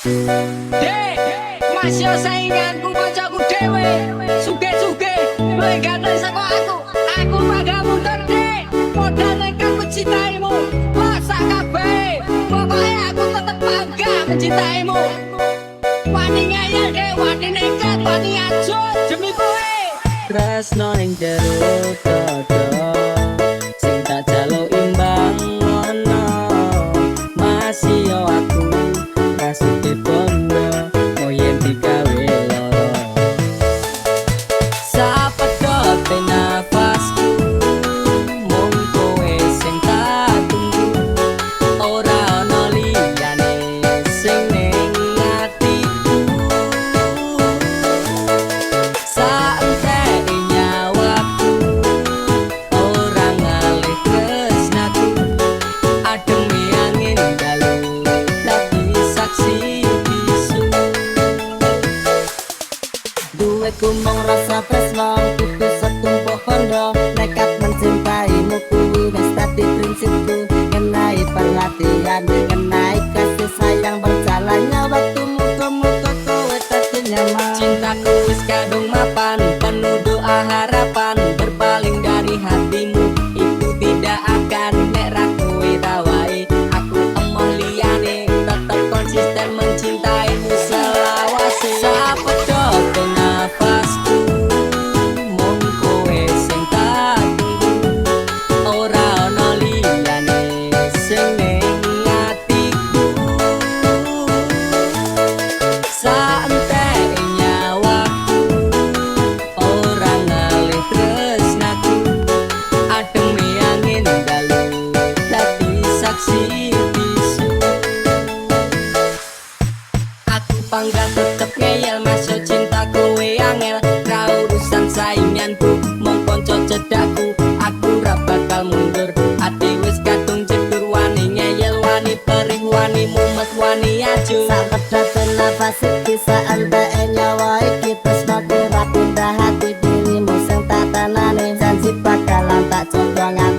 Dek, masih sainganku kancaku dhewe. Sugih-sugih, luwih ganteng saka aku. Aku bangga mundur, Dek. Modal nekat mencintaimu. Masa kabeh. Pokoknya aku tetep bangga mencintaimu. Wani ngeyel, Dek, wani nekat, wani ajut demi kowe. Tresno ing jero dada sing tak jaluk imbang ngono, masih yo aku rasike bondo mau yen digawe loro. Sapedote nafasku mung kowe sing tak tunggu, ora ana liyane sing ning atiku. Saenteke nyawaku ora ngalih tresnaku, ademe angin dalu dadi saksi bisu. Duweku mung rasa tresno, kudu setumpuk bondo. Nekat mencintaimu kuwi wis dadi prinsipku. Ngenai perhatian, ngenai kasih sayang, berjalannya waktu muga-muga kowe dadi nyaman. Cintaku wis kadung mapan, penuh doa harapan. Berpaling dari hatimu itu tidak akan. Nek ra kowe tawae, aku emoh liyane. Tetep konsisten mencintaimu selawase. Sapedote nafasku mung kowe sing tak tunggu, ora ana liyane sing ning atiku. Saenteke nyawaku ora ngalih tresnaku, ademe angin dalu dadi saksi bisu. Aku panggah tetep ngeyel, masuk cinta kowe angel. Ra urusan sainganku, mung kanca cedakku. Aku ra bakal mundur, ati wis kadung jedur. Wani ngeyel, wani perih, wani mumet, wani ajur. Sapedote nafas iki, saenteke nyawa iki, tresnaku ra pindah hati, dirimu sing tak tenane. Janji bakalan tak jaga.